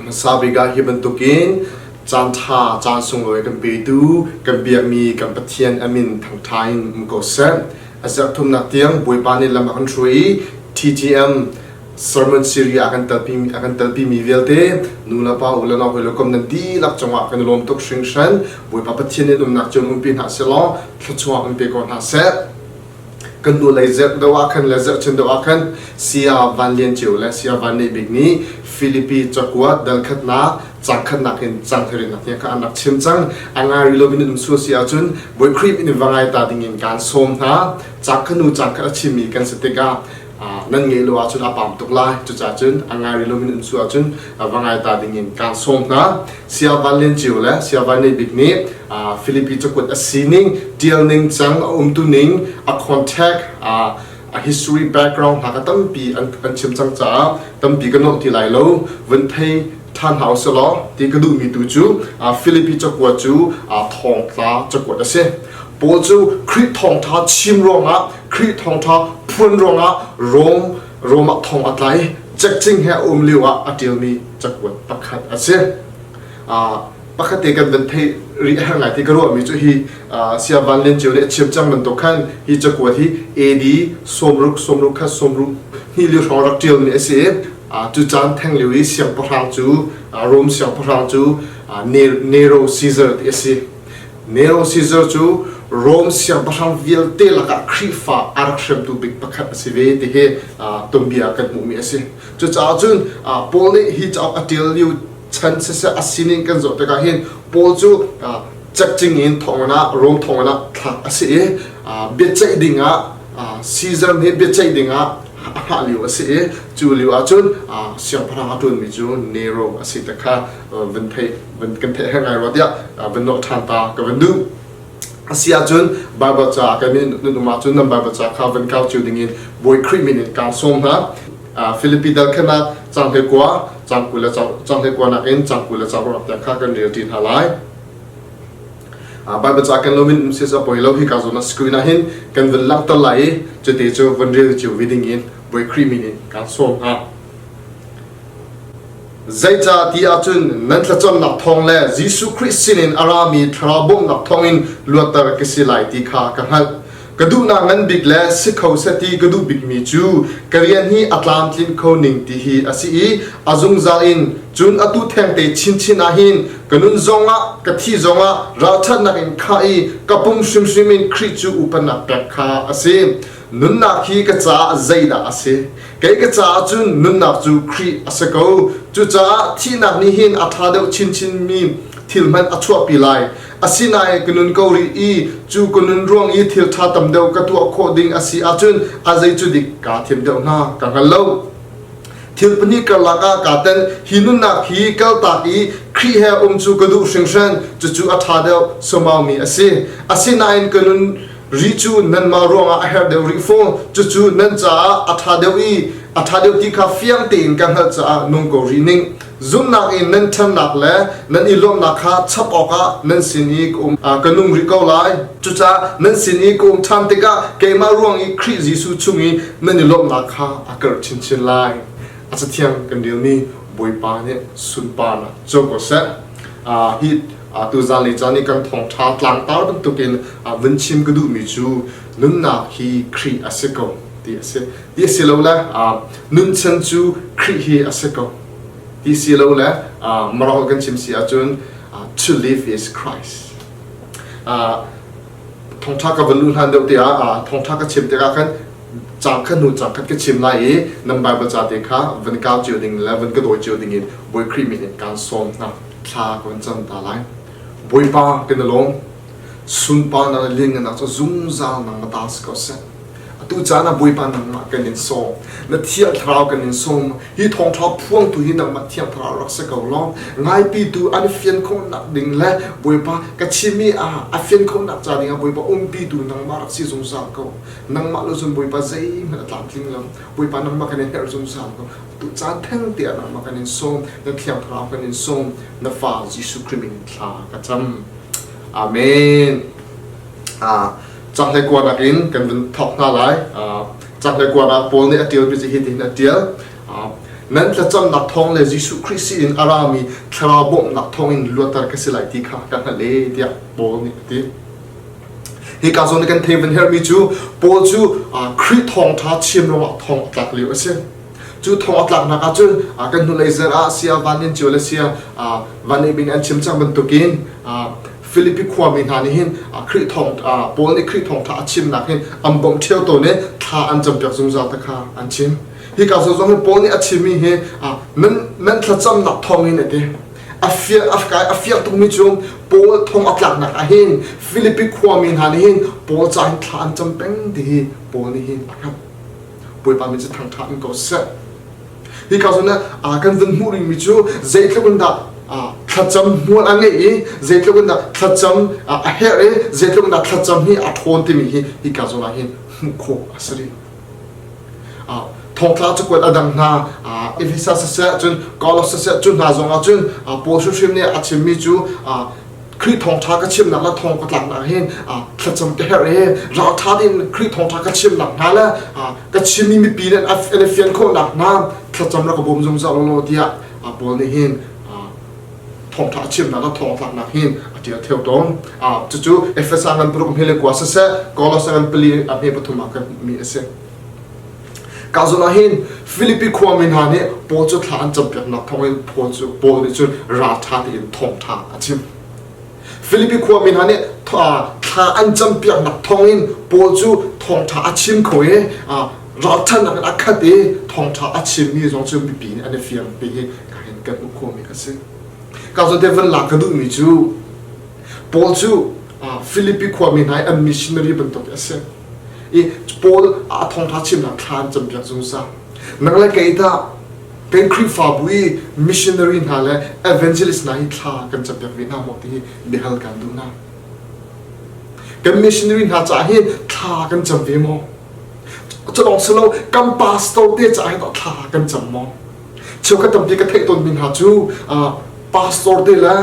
Hmasa bik ah hi bantukin caan ṭha, caan sunglawi kan petu, kan biakmi kan Pathian a min thangṭha in um ko seh. A zarh thumnak tiang Bawipa nih lam a kan hruai i TTM sermon series a kan telpi a kan telpimi vialte nu le pa u le nau hawi le kom nan dihlak cungah kan i lawm tuk hringhran. Bawipa Pathian nih umnak cio umpi hna seh law thluachuah in pe ko hna seh. Kan nu lei zerh deuh ah khan le zerhchin deuh ah khan Saya Van Lian Ceu le Saya Van Neih Bik nih Filipi cakuat dal khatnak cang khatnak in cang hrinak tiang kha an rak chim cang. A ngai rih lomi nan um sual si ahcun Bawi Khrih min in va ngai ta ding in kaan sawm hna. Cang khat hnu cang khat a chimmi kan si tikah nan ngeih lo ahcun a pam tuk lai. Cucaah cun a ngai rih lomi nan um sual ahcun va ngai ta ding in kaan sawm hna. Saya Van Lian Ceu le Saya Van Neih Bik nih Filipi cakuat a sining, ṭial ning cang, a umtu ning, a contact, a history background hna kha tampi an chim cang caah tampi ka nolh ti lai lo. Vun thei ṭhan hna usih law ti ka duhmi tu cu Filipi cakuat cu thawngtla cakuat a si. Paul cu Khrih thawngṭha chim ruangah, Khrih thawngṭha phuan ruangah Rome Rome ah thong a tla i cekcing he a um lio ah a ṭialmi cakuat pakhat a si. Pakhat te kan van theih rih a herh ngai ti ka ruahmi cu hi Sia Van Lian Ceu nih a chim cang bantuk khan hi cakuat hi AD 60 60 khat 60 hnih lio hrawng rak ṭialmi a si i cu caan theng lio i siangpahrang cu Rome siangpahrang cu Nero Caesar ti a si. Nero Caesar cu Rome siangpahrang vialte lakah Khrihfa a rak hremtu bik pakhat a si ve ti hi tuanbia kan hmuhmi a si. Cucaah cun Paul nih hi cauk a ṭial lio chan siseh a sining kan zoh tikah hin Paul cu cekcing in thonginn ah Rome thonginn ah thlak a si i biaceih dingah Caesar nih biaceih dingah a hngah lio a si i cu lio ahcun siangpahrang a ṭuanmi cu Nero a si te kha van theih van kan theih her ngai rua tiah van nawh ṭhan ta ka van duh. A si ahcun Bible ca kan min nan um ahcun nan Bible ca kha van kau cio dingin Bawi Khrih min in kaan sawm hna. Filipi dal khan ah cang hlei kua, cang 20 le cang hlei kua nakin cang 20 le cang ruk tiang kha kan rel ṭi hna lai. Bible ca kan lo min um si sa poi lo hi ka zawn ah screen ah hin kan vun langhter lai i cuti cu vun rel cio vi ding in Bawi Khrih min in kaan sawm hna. Zeicah ti ahcun nan thlacamnak thawng le Jesuh Khrih sinin a rami thlarau bawmhnak thawngin luatter ka si lai ti kha ka hngalh. Ka duhnak ngan bik le si kho seh ti ka duh bikmi cu ka rian hi a tlamtlin kho ning ti hi a si i a zungzal in cun atu thengte chinchin ah hin ka nun zongah ka thih zongah ralṭhatnak in khah i ka pum hrimhrim in Khrih cu upatnak pek kha a si. Nunnak hi ka caah zeidah a si? Kei ka caah cun nunnak cu Khrih a si ko. Cucaah thihnak nih hin a ṭha deuh chinchinmi thil hmanh a chuahpi lai. Asinain ka nun ko rih i cu ka nun ruang i thil ṭha tam deuh ka tuah khawh ding a si ahcun a zei cu dik kaa thim deuh hnga ka hngal lo. Thil pahnih karlak ah kaa tel. Hi nunnak hi kaltak i Khrih he um cu ka duh hringhran. Cucu a ṭha deuh suaumami a si. Asinain ka nun Ri cu nanmah ruangah a herh deuh rih fawn. Cucu nan caah a ṭha deuh i a ṭha deuh ti kha fiang tein ka hngalh caah nung ko rih ning. Zumhnak in nan ṭhannak le nan i lawmhnak kha chap awkah nan sin i ka um ka nung rih ko lai. Cucaah nan sin i ka um ṭhan tikah keimah ruang i Khrih Jesuh chung i nan i lawmhnak kha a karh chinchin lai. A cathiang kan relmi Bawipa nih sunparnak co ko seh. Hi tuzaan le caan i kan thawngṭha tlangtar bantukin vun chim ka duhmi cu nunnak hi Khrih a si ko ti a si. Ti a si lo le nunchan cu Khrih hi a si ko ti si lo le Maraw kan chim si ahcun to live is Christ. Thawngṭha ka van luh hlan deuh te ah thawngṭha ka chim tikah khan cang khat hnu cang khat ka chim lai i nan Bible ca te kha van kau cio ding le van ka dawi cio ding in Bawi Khrih min in kaan sawm hna. Thla ka van cam ta lai. Bawipa kan i lawm. Sunparnak le lianngannak cu zungzal nangmah ta si ko seh. Atu caan ah Bawipa nangmah kan in sawm. Na Thiang Thlarau kan in sawm. Hi thawngṭha phuangtu hi nangmah Thiang Thlarau rak si ko law. Ngaipitu an fian khawhnak ding le Bawipa ka chimmi ah a fian khawhnak ca dingah Bawipa umpitu nangmah rak si zungzal ko. Nangmah lo cun Bawipa zeihmanh a tlamtling lo. Bawipa nangmah kan in herh zungzal ko. Atu caan theng te ah nangmah kan in sawm. Na Thiang Thlarau kan in sawm. Na fa Jesuh Khrih min in thla ka cam. Amen. Cahlei kuanak in kan vun thawk hna lai. Cahlei kuanak Paul nih a ṭialmi cu hitin a ṭial. Nan thlacamnak thawng le Jesuh Khrih sin in a rami thlarau bawmhnak thawng in luatter ka si lai ti kha ka hngalh e tiah Paul nih a ti. Hika zawn i kan thei van herhmi cu Paul cu Khrih thawngṭha chim ruangah thong a tlak lio a si. Cu thong a tlaknak ah cun kan hnulei zarh ah sia van in cio le sia van nih bing an chim cang bantukin Filipi khuami hna nih hin Khrih thawng Paul nih Khrih thawngṭha a chimnak hin an bawmh ṭheo tawn i thla an campiak zungzal te kha an chim. Hika zawn zong hi Paul nih a chimmi hi nan nan thlacamnak thawngin a ti. A fiang a fiang tukmi cu Paul thong a tlaknak ah hin Filipi khuami hna nih hin Paul ca hin thla an cam peng ti hi Paul nih hin a hngalh. Bawipa min cu thangṭhat in ko seh. Hika zawn ah kan vun hmuh rihmi cu zeitluk in dah thlacam hmual a ngeih i zeitluk in dah thlacam a herh i zeitluk in dah thlacam hi a ṭhawn timi hi hika zawn ah hin hmuh khawh a si rih. Thongtla cakuat a dang hna Efesa siseh cun Kolos siseh cu hna zong ah cun Paul hrimhrim nih a chimmi cu Khrih thawngṭha ka chimnak le thong ka tlaknak hin thlacam ka herh i ralṭha tein Khrih thawngṭha ka chimnak hna le ka chimmi mipi nih an i fian khawhnak hna thlacam rak ka bawm zungzal law tiah Paul nih hin thawngṭha a chimnak le thawngtlaknak hin a ṭial theo tawn. Cucu Efesa ngan paruk hme le kua siseh Kolosa ngan pali a hme pathum ah kan hmuhmi a si. Ka zawn ah hin Filipi khuami hna nih Paul cu thla an campiaknak thawngin Paul cu Paul nih cun ralṭha tein thawngṭha a chim. Filipi khuami hna nih thla an campiaknak thawngin Paul cu thawngṭha a chim kho i ralṭhatnak in a khat i thawngṭha a chimmi zong cu mipi nih an i fiang ti hi ka hin kan hmuh khawhmi a si. Ka zawn te van lak ka duhmi cu Paul cu Filipi khuami hna i an missionary bantuk a si. I Paul a thawngṭha chimnak thla an campiak zungzal. Nang le kei tah kan Khrihfabu i missionary hna le evangelist hna hi thla kan campiak ve hna maw ti hi biahal kan duh hna. Kan missionary hna caah hin thla kan cam ve maw? Cu lawng si lo, kan pastor te caah hin thla kan cam maw? Cheukhat tampi ka theih tawnmi hna cu pastor te le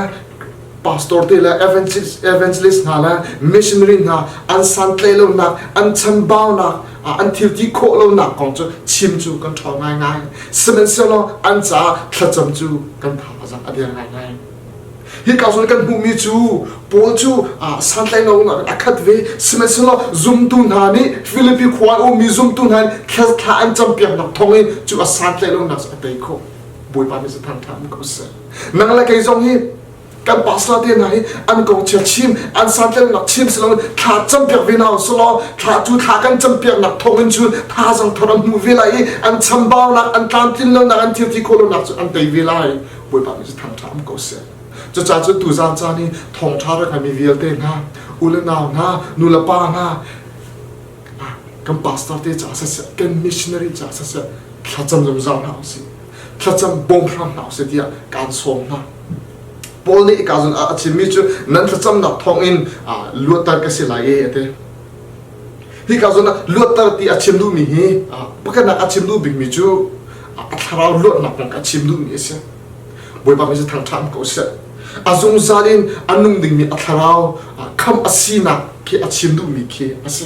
pastor te le evangelist, evangelist hna le missionary hna an santlaih lonak an chambaunak an thil ti khawh lonak kong cu chim cu kan ṭhawng ngaingai sihmanhsehlaw an caah thlacam cu kan tha a zang a der ngaingai hi ka zawn kan hmuhmi cu Paul cu santlaih lonak a khat ve sihmanhsehlaw zumtu hna nih Filipi khua a ummi zumtu hna nih thla an campiaknak thawngin cu a santlaih lonak cu a tei khawh Bawipa nih thangṭhat ko seh nang le kei zong hi kan pastor te hna hi an kong chia chim an santlaihnak chim si loin thla campiak ve hna usulaw thla cu thla kan campiaknak thawngin cun thazang thar an hmu ve lai i an chambaunak an tlamtlin lonak an thil ti khawh lonak cu an tei ve lai Bawipa nih cu thangṭha um ko seh cucaah cun tuzan caan i thawngṭha rak mi vialte hna u le nau hna nu le pa hna kan pastor te caah siseh kan missionary caah siseh thlacam zungzal hna usih thlacam bawm hram hna usih tiah kaan sawm hna Paul nih ka zun a chimmi cu nan thlacamnak thawngin luatter ka si lai e a ti hi ka zun ah luatter ti a chim duhmi hi pakhatnak a chim duh bikmi cu a thlarau luatnak kong a chim duhmi a si Bawipa mi cu thangṭhat ko seh a zungzal in a nung dingmi a thlarau khamh a sinak khi a chim duhmi khi a si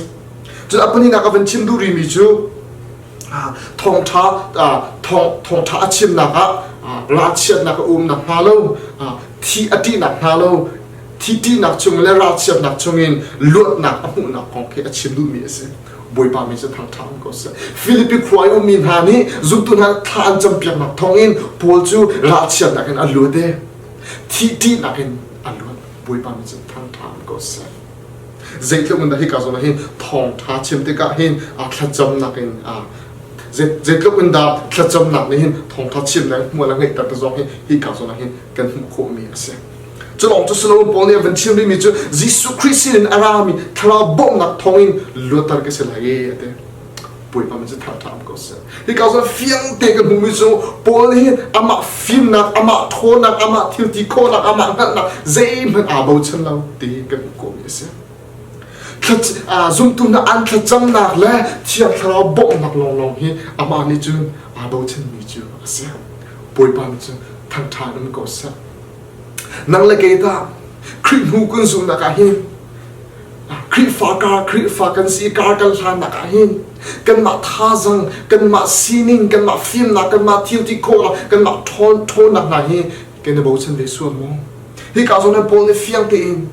cun a pahnihnak a van chim duh rihmi cu thawngṭha thawngṭha a chimnak ah ralchiatnak a um nakhnga lo thi a ṭihnak hnga lo thi ṭihnak chung le ralchiatnak chungin luatnak a hmuhnak kong khi a chim duhmi a si Bawipa mi cu thangṭha um ko seh Filipi khua i ummi hna nih zumtu hna thla an campiaknak thawngin Paul cu ralchiatnak in a luat i thi ṭihnak in a luat Bawipa mi cu thangṭha um ko seh Zeitluk in dah hika zawn ah hin thawngṭha chim tikah hin thlacamnak in zeitluk in dah thlacamnak nih hin thawngṭha chimnak hmual a ngeihter ti zong hi hika zawn ah hin kan hmuh khawhmi a si. Cu lawng cu si loin Paul nih a van chim rihmi cu Jesuh Khrih sinin a rami thlarau bawmhnak thawngin luatter ka si lai e a ti. Bawipa min cu thangṭhat ko seh. Hika zawn fiang te kan hmuhmi cu Paul hi amah fimnak, amah ṭhawnnak, amah thil ti khawhnak, amah hngalhnak zeihmanh aa bochan lo ti kan hmuh khawhmi a si. Zumtu hna an thlacamnak le Thiang Thlarau bawmhnak lawnglawng hi amah nih cun aa bochanmi cu a si. Bawipa nih cun thangṭhat um ko seh. Nang le kei tah Khrih hnu kun zumhnak ah hin Khrihfa kar Khrihfa kan si kar kan hlannak ah hin. Kanmah thazaang, kanmah sining, kanmah fimnak, kanmah thil ti khawhnak, kanmah ṭhawn ṭhawnnak hna hi kan i bochan ve sual maw? Hika zawn ah Paul nih fiang tein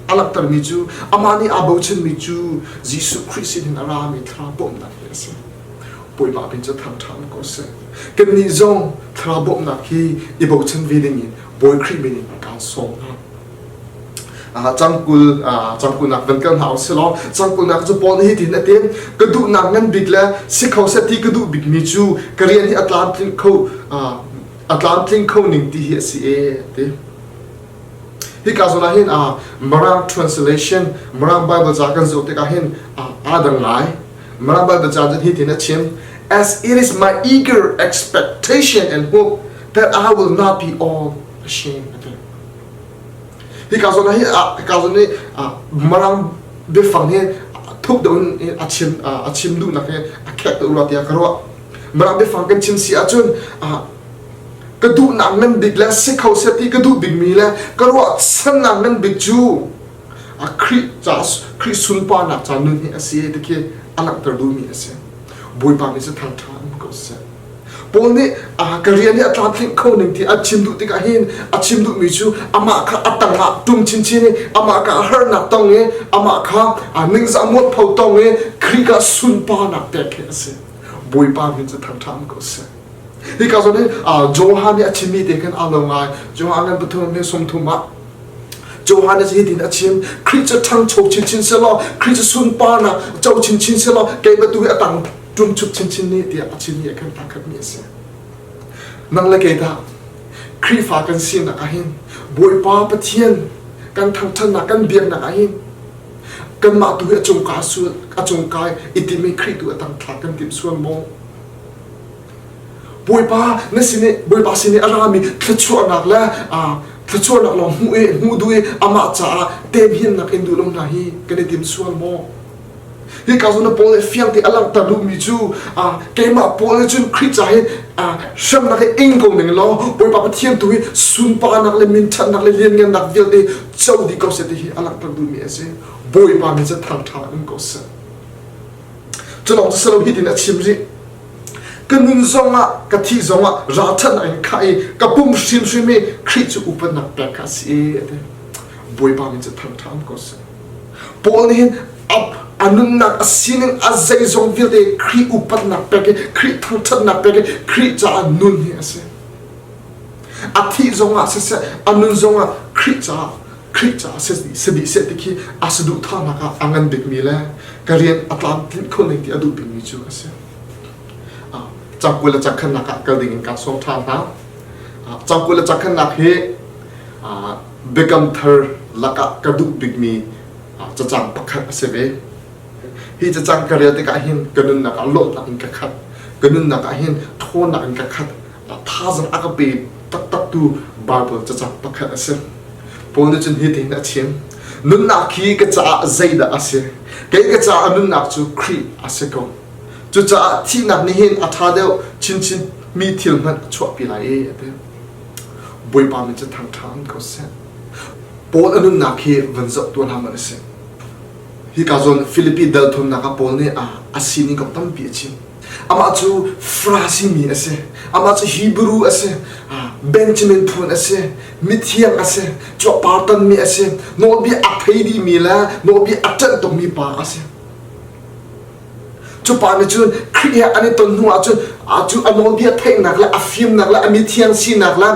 a langhtermi cu amah nih aa bochanmi cu Jesuh Khrih sinin a rami thlarau bawmhnak hi a si. Bawipa min cu thangṭhat ko seh. Kannih zong thlarau bawmhnak hi i bochan ve dingin Bawi Khrih min in kaan sawm hna. Cangkul cangkulnak van kal hna usih law cangkulnak cu Paul nih hitin a ti ka duhnak ngan bik le si kho seh ti ka duh bikmi cu ka rian hi a tlamtling kho a tlamtling kho ning ti hi a si e ti. Hika zawn ah hin Mirang translation Mirang Bible ca kan zoh tikah hin aa dang ngai. Mirang Bible ca cun hitin a chim as it is my eager expectation and hope that I will not be all ashamed. Hika zawn ah hi hika zawn hi Mirang biafang hi thuk deuh in a chim a chim duhnak hi a khek deuh rua tiah ka ruah. Mirang biafang kan chim si ahcun ka duhnak ngan bik le si kho seh ti ka duh bikmi le ka ruahchannak ngan bik cu Khrih ca Khrih sunparnak ca nun hi a si ti khi a langhter duhmi a si. Bawipa nih cu thangṭha um ko seh. Paul nih ka rian hi a tlamtling kho ning ti a chim duh tikah hin a chim duhmi cu amah kha a tangah tum chinchin i amah kha harnak tong i amah kha ningzah mualpho tong i Khrih kha sunparnak pek hi a si. Bawipa min cu thangṭha ko seh. Hika zawn hin Johan nih a chimmi te khan aa lo ngai. Johan ngan pathum he 30 ah Johan nih hitin a chim Khrih cu ṭhangcho chinchin selaw Khrih cu sunparnak co chinchin selaw keimah tu hi a tang ṭumchuk chinchin nih tiah a chimmi ah khan aa khatmi a si. Nang le kei tah Khrihfa kan sinak ah hin Bawipa Pathian kan thangṭhatnak kan biaknak ah hin kanmah tu hi a cung sual a cung kai i tim i Khrih tu a tang thlak kan timh sual maw? Bawipa na sin i Bawipa sin i a rami thluachuahnak le thluachuahnak lawng hmuh i hmuh duh i amah caah temhinnak in duh lo hna hi kan i tim sual maw? Hika zawn ah Paul nih fiang te a langhter duhmi cu keimah Paul nih cun Khrih ca hi hremnak hi ing ko ning law Bawipa Pathian tu hi sunparnak le minṭhatnak le lianngannak vialte co dih ko seh ti hi a langhter duhmi a si. Bawipa min cu thangṭha um ko seh. Cu lawng cu si lo hitin a chim rih. Ka nun zongah ka thih zongah ralṭhatnak in khah i ka pum hrimhrim i Khrih cu upatnak pek kha a si a ti. Bawipa min cu thangṭha um ko seh. Paul nih hin a nunnak a sining a zeizong vialte Khrih upatnak pek i Khrih thangṭhatnak pek i Khrih caah nun hi a si. A thih zongah siseh, a nun zongah Khrih caah Khrih caah si dih seh ti khi a saduhthahnak ah a ngan bikmi le ka rian a tlamtlinh kho ning ti a duh bikmi cu a si. Cangkul le cangkhannak ah kal ding in kaa sawm ṭhan hna. Cangkul le cangkhannak hi biakam thar lakah ka duh bikmi cacang pakhat a si ve. Hi cacang ka rel tikah hin ka nunnak ah lawmhnak in ka khat. Ka nunnak ah hin ṭhawnnak in ka khat. Thazaang a ka pe taktaktu Bible cacang pakhat a si. Paul nih cun hitin a chim. Nunnak hi ka caah zeidah a si? Kei ka caah nunnak cu Khrih a si ko. Cucaah thihnak nih hin a ṭha deuh chinchin mi thil hmanh a chuahpi lai e, a ti. Bawipa min cu thangṭha ko seh. Paul a nunnak hi van zoh tuah hlah hmanh a si. Hika zawn Filipi dal thumnak ah Paul nih a sining kong tampi a chim. Amah cu Farasi mi a si. Amah cu Hebrew a si. Benjamin phun a si. Mithiang a si. Cuapar mi a si. Nawlbia a thei dihmi le nawlbia a ṭanh tukmi pa a si. Cu pa nih cun Khrih he an i ton hnu ahcun cu a nawlbia theihnak le a fimnak le a mithiang sinak le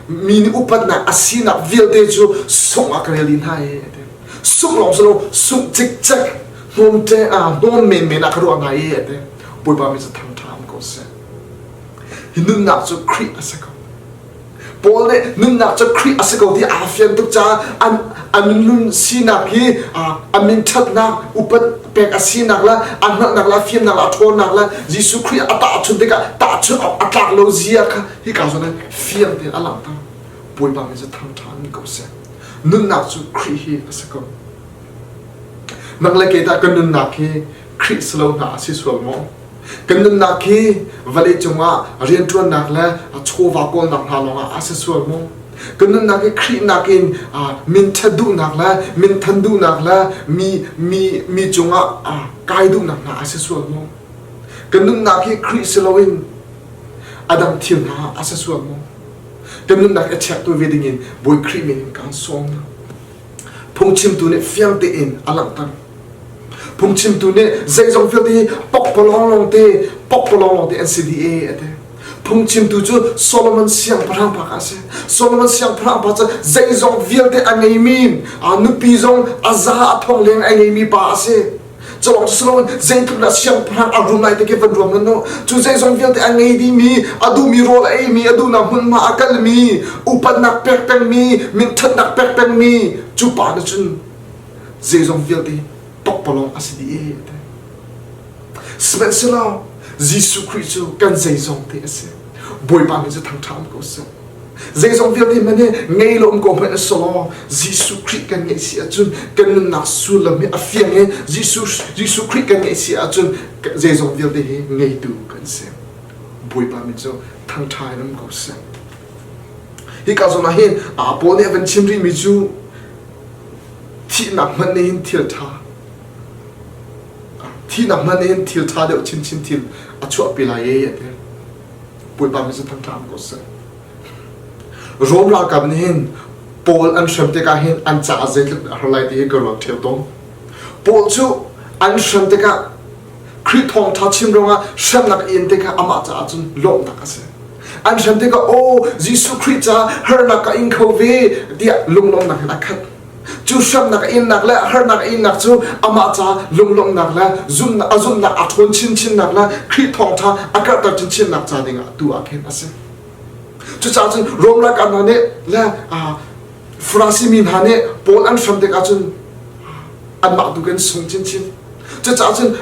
mi nih upatnak a sinak vialte cu sungh ah ka rel dih hna i a ti. Sungh lawng si lo sungh cikcek hnawm ṭe hnawm menmen ah ka ruah hna i a ti. Bawipa mi cu thangṭha um ko seh. Hi nunnak cu Khrih a si ko. Paul nih nunnak cu Khrih a si ko ti aa fian tuk caah an a nun sinak hi a min ṭhatnak upat pek a sinak le a hngalhnak le a fimnak le a ṭhawnnak le Jesuh Khrih a tahchunh tikah tahchunh awk a tlak lo zia kha hika zawn ah fiang tein a langhter. Bawipa min cu thangṭha in ko seh. Nunnak cu Khrih hi a si ko. Nang le kei tah kan nunnak hi Khrih si lo hna a si sual maw? Kan nunnak hi vawlei cungah rianṭuannak le chawva kawlnak hna lawngah a si sual maw? Kan nunnak hi Khrih nakin min ṭhat duhnak le min than duhnak le mi mi mi cungah kai duhnak hna a si sual maw? Kan nunnak hi Khrih si loin a dang thil hna a si sual maw? Kan nunnak i checktu ve dingin Bawi Khrih min in kaan sawm hna. Phungchimtu nih fiang tein a langhter. Phungchimtu nih zeizong vialte hi pokpalawng lawngte, pokpalawng lawngte an si dih e a ti. Phungchimtu cu Solomon siangpahrang pa kha a si. Solomon siangpahrang pa cu zeizong vialte a ngeimi, a nupi zong a za a thong leng a ngeimi pa a si. Culawng cu Solomon zeitluk dah siangpahrang a rum lai ti khi van ruam nan nu. Cu zeizong vialte a ngei dihmi, a duhmi rawl a eimi, a duhnak hmunhma a kalmi, upatnak pek pengmi, minthatnak pek pengmi, cu pa nih cun zeizong vialte pakpalawng a si dih e ti. Sihmanhsehlaw Jesuh Khrih cu kan zeizong te a si. Bawipa min cu thangṭha um ko seh. Zeizong vialte hmanh hi ngei lo um ko hmanh a si law Jesuh Khrih kan ngeih si ahcun kan nunnak sullam hi a fiang i Jesuh Jesuh Khrih kan ngeih si ahcun zeizong vialte hi ngeitu kan si. Bawipa min cu thangṭha in um ko seh. Hika zawn ah hin Paul nih a van chim rihmi cu thihnak hmanh nih hin thil ṭha thihnak hmanh nih hin thil ṭha deuh chinchin thil a chuahpi lai e a ti. Bawipa min cu thangṭha ko seh. Rom ralkap nih hin Paul an hrem tikah hin an caah zeitluk a har lai ti hi ka ruat ṭheo tawn. Paul cu an hrem tikah Khrih thawngṭha chim ruangah hremnak in tikah amah caah cun lawmhnak a si. An hrem tikah aw Jesuh Khrih caah harnak ka ing kho ve tiah lunglawmhnak in a khat. Cu hremnak a innak le harnak a innak cu amah ca lunglawmhnak le zumhnak a zumhnak a ṭhawn chinchinnak le Khrih thawngṭha a karhter chinchinnak ca dingah tu ah khin a si. Cucaah cun Rom ralkap hna nih le Farasi mi hna nih Paul an hrem tikah cun anmah tu kan sung chinchin. Cucaah cun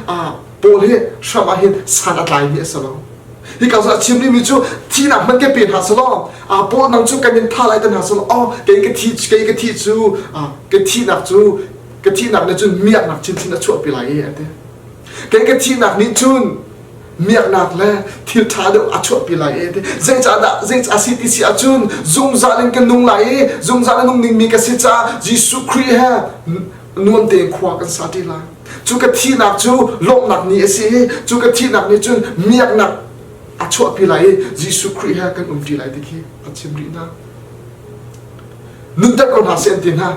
Paul hi hram ah hin san a tlaimi a si lo. Hika zawn a chim rihmi cu thihnak hmanh kan pe hna selaw Paul nang cu kan in tha lai te hna selaw oh kei ka thi kei ka thi cu ka thihnak cu ka thihnak nih cun miaknak chinchin a chuahpi lai e a ti. Kei ka thihnak nih cun miaknak le thil ṭha deuh a chuahpi lai e ti. Zeicahdah zeicah si ti si ahcun zungzal in ka nung lai i zungzal in nung dingmi ka si caah Jesuh Khrih he nuam tein khua kan sa ṭi lai. Cu ka thihnak cu lawmhnak ni a si i cu ka thihnak nih cun miaknak a chuahpi lai i Jesuh Khrih he kan umṭi lai ti khi a chim rih hna. Nunter ko hna seh an ti hna.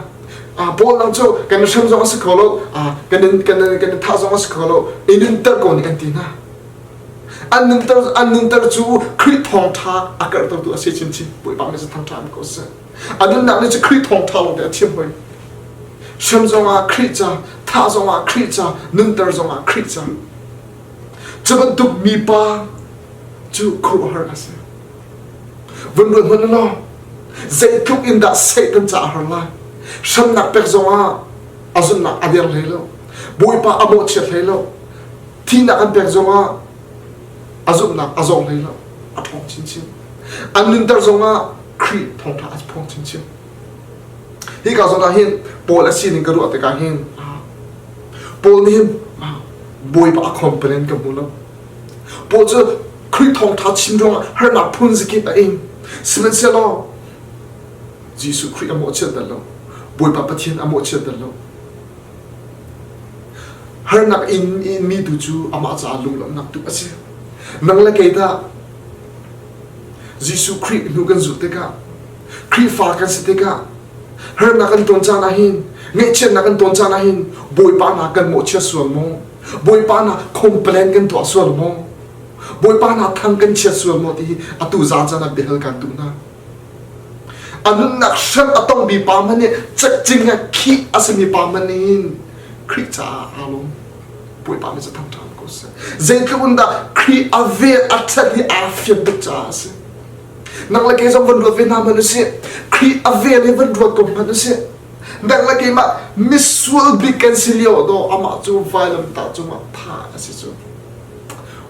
Paul nang cu kan hrem zong a si kho lo, kan kan kan thah zong a si kho lo, i nunter ko nih an ti hna. An nunter an nunter cu Khrih thawngṭha a karhtertu a si chinchin. Bawipa nih thangṭha an ko seh. A nunnak nih cu Khrih thawngṭha lawng te a chim hoi. Hrem zongah Khrih ca, thah zongah Khrih ca, nunter zongah Khrih ca. Cu bantuk mipa cu khuaruahhar a si. Vun ruat hmanh law, zeitluk in dah Satan ca a har lai. Hremnak pek zongah a zumhnak a der hlei lo. Bawipa a mawhchiat hlei lo. Thihnak an pek zongah a zumhnak a zawng hlei lo. A ṭhawng chinchin. An nunter zongah Khrih thawngṭha a phuang chinchin. Hika zawn ah hin Paul a sining ka ruah tikah hin Paul nih hin Bawipa a complain ka hmu lo. Paul cu Khrih thawngṭha chim ruangah harnak phun zakip a ing. Sihmanhsehlaw Jesuh Khrih a mawhchiat bal lo. Bawipa Pathian a mawhchiat bal lo. Harnak in mi tu cu amah caah lunglawmhnak tu a si. Nang le kei dah Jesuh Khrih hnu kan zulh tikah Khrihfa kan si tikah harnak kan ton caan ah hin ngaihchiatnak kan ton caan ah hin Bawipa na kan mawhchiat sual maw? Bawipa na complain kan tuah sual maw? Bawipa na thang kan chiat sual maw ti hi atu zan caan ah biahal kan duh hna. A nunnak hrem a tongmi pa hmanh nih cekcing he khih a simi pa hmanh nih hin Khrih caah aa lawm. Bawipa nih cu thangṭhat ko seh. Zeitluk in dah Khrih a vel a ṭhat hi aa fian tuk caah a si. Nang le kei zong van ruat ve hna hmanh usih. Khrih a vel hi van ruat ko hmanh usih. Nang le keimah misual bik kan si lio daw amah cu vailamtah cungah thah a si cu.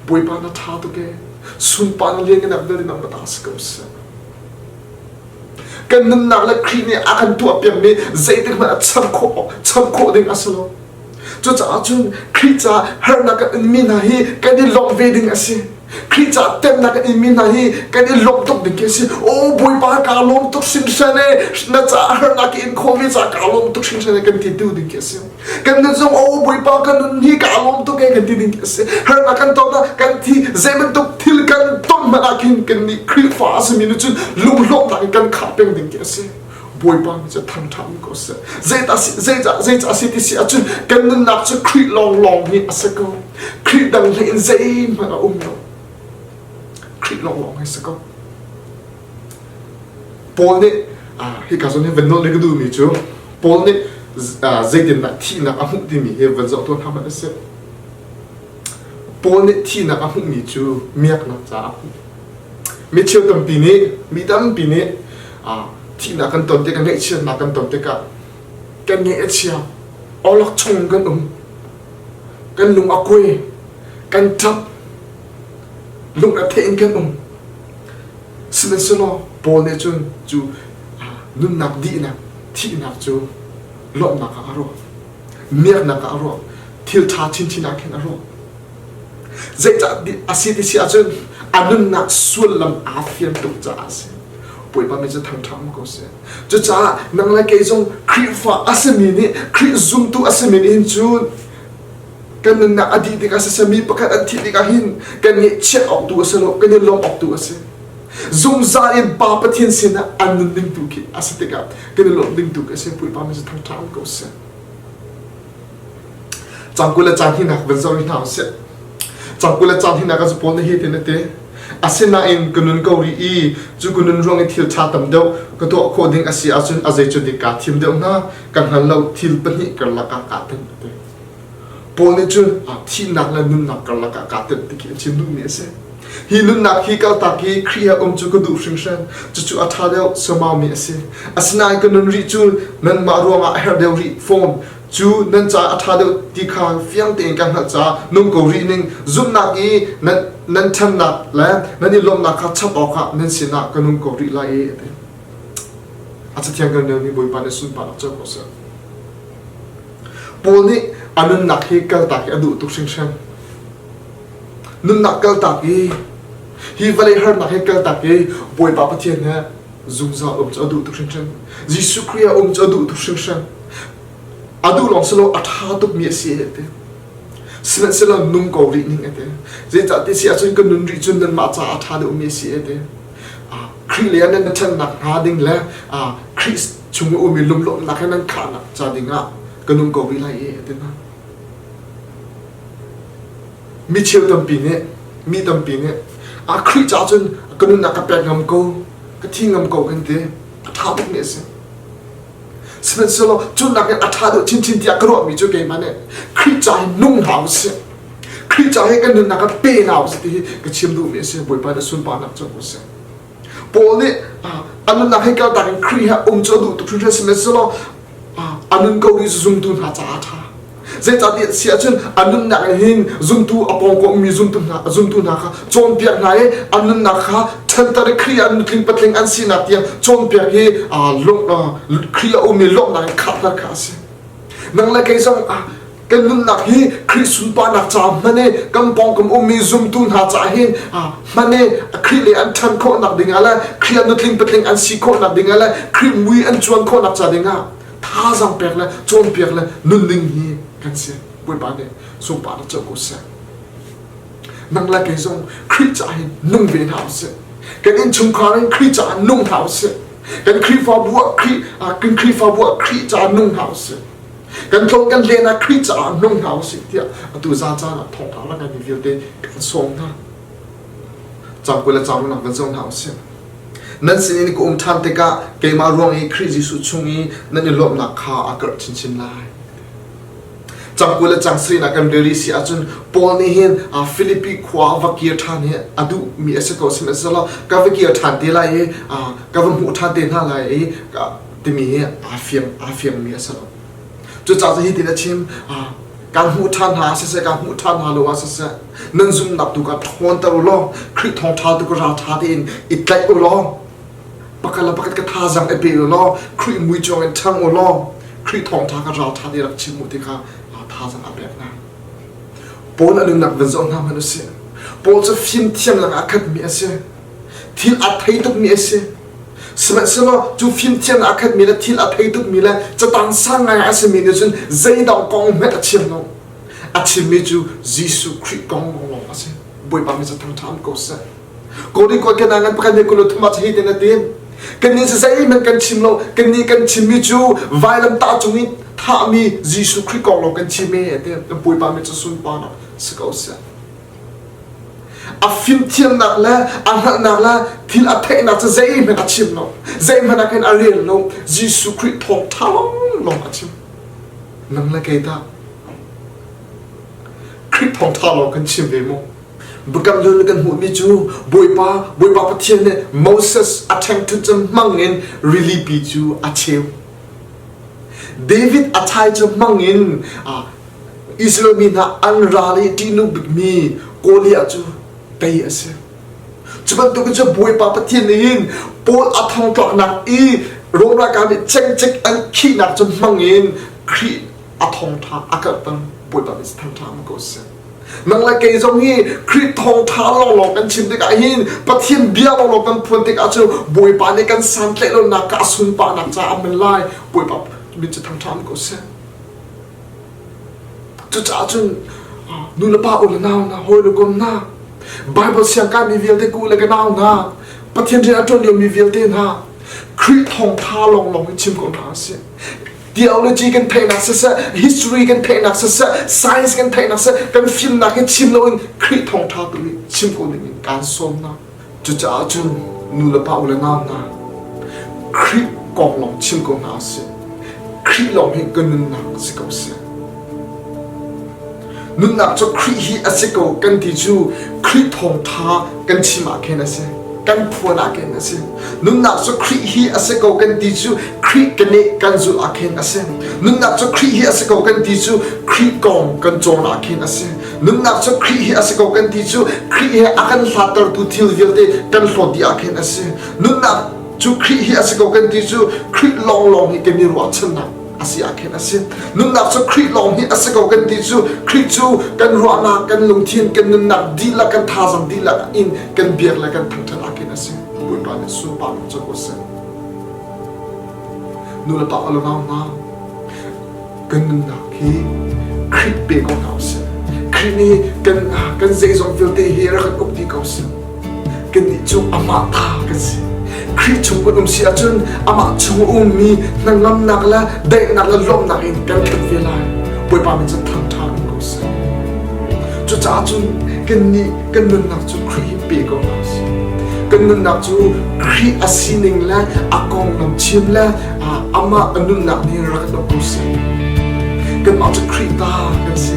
Bawipa na ṭha tuk ee. Sunpa na lian ka nak vialte nangmah ta si ko seh. Kan nunnak le Khrih nih a kan tuahpiakmi zeitik hmanh ah cham khawh cham khawh ding a si lo. Cucaah cun Khrih caah harnak kan inmi hna hi kan i lawmh ve ding a si. Khrih caah temnak kan inmi hna hi kan i lawmh tuk ding khi a si. Aw Bawipa kaa lawm tuk hringhran e, na caah harnak ka in khawhmi caah kaa lawm tuk hringhran e kan ti tu ding khi a si. Kan nun zong aw Bawipa ka nun hi kaa lawm tuk e kan ti ding khi a si. Harnak kan ton ah kan thi zei bantuk thil kan ton hmanh ah khin kan nih Khrihfa a simi nih cun lunglawmhnak in kan khah peng ding khi a si. Bawipa nih cu thangṭhat ko seh. Zeicah zeicah zeicah si ti si ahcun kan nunnak cu Khrih lawnglawng hi a si ko. Khrih dang hlei in zeihmanh a um lo. Khrih lawnglawng hi a si ko. Paul nih hika zawn hi van nawl ka duhmi cu Paul nih zeitindah thihnak a hmuh timi hi van zoh tuah hna hmanh a si. Paul nih thihnak a hmuhmi cu miaknak caah a hmuh. Micheu tampi nih, mi tampi nih thihnak kan ton tikah, ngaihchiatnak kan ton tikah kan ngaih a chia, awlok chung kan um, kan lung a kuai, kan ṭap, lung a thei in kan um. Sihmanhsehlaw Paul nih cun cu nunnak dihnak, thihnak cu lawmhnak ah a ruah, miaknak ah a ruah, thil ṭha chinchin ah khin a ruah. Zeicah a si ti si ahcun a nunnak sullam aa fian tuk caah a si. Bawipa min cu thangṭhat ko seh. Cucaah nang le kei zong Khrihfa a simi nih Khrih zumtu a simi nih hin cun kan nunnak a dih tikah siseh mi pakhat an thih tikah hin kan ngaihchiat awk tu a si lo, kan i lawmh awk tu a si. Zungzal in Pa Pathian sinah an nun ding tu khi a si tikah kan i lawmh ding tu khi a si. Bawipa min cu thangṭhat ko seh. Cang 20 le cang hnihnak van zoh rih hna usih. Cang 20 le cang hnihnak ah Paul nih hitin a ti. Asinain ka nun ko rih i cu ka nun ruang i thil ṭha tam deuh ka tuah khawh ding a si ahcun a zei cu dik kaa thim deuh hnga ka hngal lo thil pahnih karlak ah kaa tenh a ti. Paul nih cun thihnak le nunnak karlak ah kaa tenh ti khi a chim duhmi a si. Hi nunnak hi kaltak hi Khrih he um cu ka duh hringhran. Cucu a ṭha deuh suaumami a si. Asinain ka nun rih cu nanmah ruangah a herh deuh rih fawn. Cu nan caah a ṭha deuh ti kha fiang tein ka hngalh caah nung ko rih ning. Zumhnak i nan, nan ṭhannak le nan i lawmhnak kha chap awkah nan sinah ka nung ko rih lai i a ti. A cathiang kan relmi Bawipa nih sunparnak co ko seh. Paul nih a nunnak hi kaltak hi a duh tuk hringhran. Nunnak kaltak i hi vawlei harnak hi kaltak i Bawipa Pathian he zungzal um cu a duh tuk hringhran. Jesuh Khrih ah um cu a duh tuk hringhran. A duh lawng si lo a ṭha tukmi a si a ti. Sihmanhsehlaw nung ko rih ning a ti. Zeicah ti si ahcun ka nun rih cun nanmah caah a ṭha deuhmi a si a ti. Khrih lei ah nan ṭhannak hnga ding le Khrih chung i ummi lunglawmhnak he nan khahnak ca dingah ka nung ko rih lai i a ti hna. Mi cheu tampi nih, mi tampi nih, a Khrih caah cun ka nunnak ka pek ngam ko, ka thi ngam ko kan ti. A ṭha tukmi a si. Sihmanhsehlaw cu nakin a ṭha deuh chinchin tiah ka ruahmi cu keimah nih Khrih ca hi nung hna u sih. Khrih ca hi kan nunnak ah pe hna u sih ti hi ka chim duhmi a si. Bawipa nih sunparnak cu u sih. Paul nih a nunnak hi kaltak in Khrih he um cu a duh tuk hringhran sihmanhsehlaw a nun ko rih zumtu hna caah a ṭha. Zeicahtiah si ahcun a nunnak in hin zumtu a pawngkawm mi zumtu hna zumtu hna kha cawnpiak hna i a nunnak kha ṭhanter i Khrih ah nutling patling an sinak tiang cawnpiak hi Khrih a ummi lawmhnak in khahter kha a si. Nang le kei zong kan nunnak hi Khrih sunparnak caah hman i kan pawngkam ummi zumtu hna caah hin hman i Khrih le an ṭhan khawhnak dingah le Khrih ah nutling patling an si khawhnak dingah le Khrih mui an cuan khawhnak ca dingah thazaang pek le cawnpiak le nunning hi kan si. Bawipa nih sunparnak co ko seh. Nang le kei zong Khrih caah hin nung ve hna usih. Kan innchungkhar in Khrih caah nung hna usih. Kan Khrihfabu ah Khrih kan Khrihfabu ah Khrih caah nung hna usih. Kan tlong kan len ah Khrih caah nung hna usih tiah atu za caan ah thawngtha rak mi vialte kan sawm hna. Cang 20 le cang nak van zo hna usih. Nan sinin ka um ṭhan tikah keimah ruang i Khrih Jesuh chung i nan i lawmhnak kha a karh chinchin lai. Cang 20 le cang sarihnak kan rel rih si ahcun Paul nih hin Filipi khua va kir ṭhan hi a duhmi a si ko sihmanhsehlaw ka va kir ṭhan te lai i ka va hmuh ṭhan te hna lai i timi hi aa fiang aa fiangmi a si lo. Cucaah cun hitin a chim kaan hmuh ṭhan hna ah siseh kaan hmuh ṭhan hna lo ah siseh nan zumhnak tu kha ṭhawnter u law Khrih thawngṭha tu kha ralṭha tein i tlaih u law pakhat le pakhat ka thazaang i pe u law Khrih mui cuang in ṭhang u law Khrih thawngṭha kha ralṭha tein rak chim u ti kha thazaang. Thazang a pek hna. Paul a nunnak van zoh hna hmanh usih. Paul cu fimthiamnak a khatmi a si. Thil a thei tukmi a si. Sihmanhsehlaw cu fimthiamnak a khatmi le thil a thei tukmi le catang sang ngai a simi nih cun zeidang kong hmanh a chim lo. A chimmi cu Jesuh Khrih kong lawnglawng a si. Bawipa mi cu thangṭha ko seh. Kori kawi kan ngan pakhat nih kulu thum ah hi tin a ti. Kannih cu zeihmanh kan chim lo. Kannih kan chimmi cu vailamtah cung i thahmi Jesuh Khrih kong lawng kan chim e a ti. Bawipa mi cu sunparnak si ko seh. A fimthiamnak le a hngalhnak le thil a theihnak cu zeihmanh a chim lo. Zeihmanh ah khin a rel lo. Jesuh Khrih thawngṭha lawng a chim. Nang le kei tah Khrih thawngṭha lawng kan chim ve maw? Biakam hlun kan hmuhmi cu Bawipa, Bawipa Pathian nih Moses a ṭhengṭhut cu hmangin rilipi cu a cheu. David a thai cu hmangin Israel mi hna an ral i ṭihnung bikmi Goliath cu tei a si. Cu bantuk cu Bawipa Pathian nih hin Paul a thongtlaknak i Rom ralkap nih cengcek an khihnak cu hmangin Khrih a thawngṭha a karhter. Bawipa nih thangṭha ma ko seh. Nang le kei zong hi Khrih thawngṭha lawnglawng kan chim tikah hin Pathian bia lawnglawng kan phuan tikah cu Bawipa nih kan santlaih lonak ka a sunparnak caah a hman lai. Bawipa min cu thangṭha um ko seh. Cucaah cun nu le pa u le nau hna, hawi le kom hna, Bible siangkai mi vialte ku le ka nau hna, Pathian rian a ṭuan liomi vialte hna, Khrih thawngṭha lawnglawng in chim ko hna sih. Theology kan theihnak siseh, history kan theihnak siseh, science kan theihnak siseh, kan fimnak hi chim loin Khrih thawngṭha tu hi chim ko ding in kaan sawm hna. Cucaah cun nu le pa u le nau hna, Khrih kong lawng chim ko hna usih. Khrih lawng hi kan nunnak si ko seh. Nunnak cu Khrih hi a si ko kan ti cu Khrih thawngṭha kan chim ah khin a si. Kan phuan ah khin a si. Nunnak cu Khrih hi a si ko kan ti cu Khrih keneh kan zulh ah khin a si. Nunnak cu Khrih hi a si ko kan ti cu Khrih kong kan cawn ah khin a si. Nunnak cu Khrih hi a si ko kan ti cu Khrih he a kan hlattertu thil vialte kan hlawt dih ah khin a si. Nunnak cu Khrih hi a si ko kan ti cu Khrih lawnglawng hi kan i ruahchannak a si ah khin a si. Nunnak cu Khrih lawng hi a si ko kan ti cu Khrih cu kan ruahnak, kan lungthin, kan nunnak dihlak, kan thazaang dihlak in kan biak le kan thangṭhat ah khin a si. Bawipa nih sunparnak cu ko seh. Nu le pa le nau hna, kan nunnak hi Khrih pe ko hna usih. Khrih nih kan kan zeizong vialte hi rak kan uk dih ko seh. Kannih cu amah ta kan si. Khrih chung kan um si ahcun amah chung a ummi hnangamnak le daihnak le lawmhnak in kan khat ve lai. Bawipa min cu thangṭha um ko seh. Cucaah cun kannih kan nunnak cu Khrih hi pe ko hna usih. Kan nunnak cu Khrih a sining le a konglam chim le amah a nunnak nih rak kan uk ko seh. Kanmah cu Khrih ta kan si.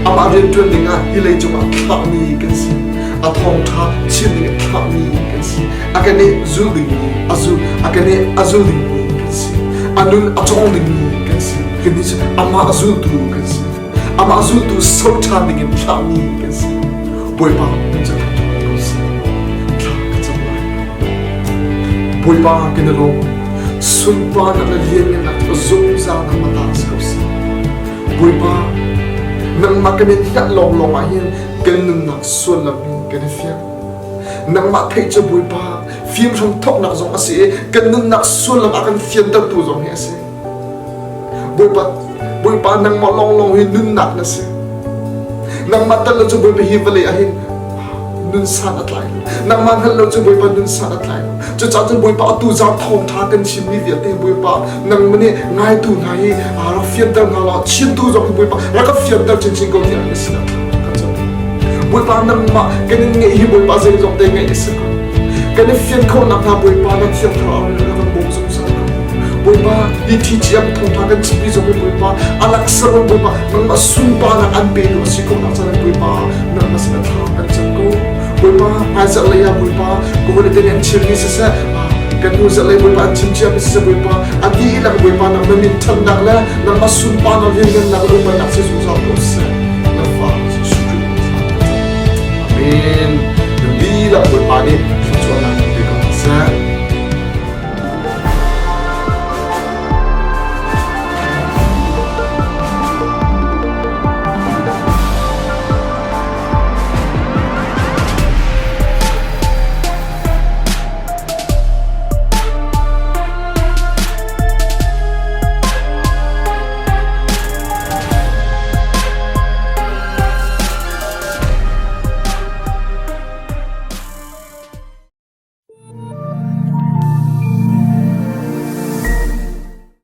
Amah rianṭuan dingah hi lei cungah thlahmi kan si. A thawngṭha chim dingah thlahmi kan si. A kan i zul dingmi a zul, a kan i a zul dingmi kan si. A nun a cawng dingmi kan si. Kannih cu amah a zultu kan si. Amah zultu so ṭhan dingin thlahmi kan si. Bawipa kan cu thangṭhat ko seh. Thla ka cam lai. Bawipa kan i lawm. Sunparnak le lianngannak cu zungzal nangmah ta si ko seh. Bawipa, nangmah kan in hngalh lawnglawng ah hin kan nunnak sullam hi kan i fiang. Nangmah theih cu Bawipa fim hram thawknak zong a si i kan nunnak sullam a kan fiantertu zong hi a si. Bawipa, Bawipa nangmah lawnglawng hi nunnak na si. Nangmah tel lo cu Bawipa hi vawlei ah hin nun san a tlai lo. Nangmah hngalh lo cu Bawipa nun san a tlai lo. Cucaah cun Bawipa atu zan thawngṭha kan chimmi vialte Bawipa nangmah nih ngaitu hna hi rak fianter hna law chimtu zong hi Bawipa rak ka fianter chinchin ko tiah na sinah ka cam. Bawipa nangmah kan in ngeih hi Bawipa zeizong te ngeih a si ko. Kan i fian khawhnak hnga Bawipa na Thiang Thlarau nih rak kan bawm zungzal ko. Bawipa hi TGM thawngṭha kan chimmi zong hi Bawipa a laksawng Bawipa nangmah sunparnak an petu a si khawhnak caah Bawipa nangmah sinah thla kan cam ko. Bawipa hmaizarh lei ah Bawipa ka hawile te nih an chimmi siseh kan hnu zarh lei Bawipa an chim ciami siseh Bawipa a dihlak Bawipa nangmah min ṭhatnak le nangmah sunparnak lianngannak le upatnak si zungzal ko seh. Na fa Jesuh Khrih thla kan cam. Amen. Dihlak Bawipa nih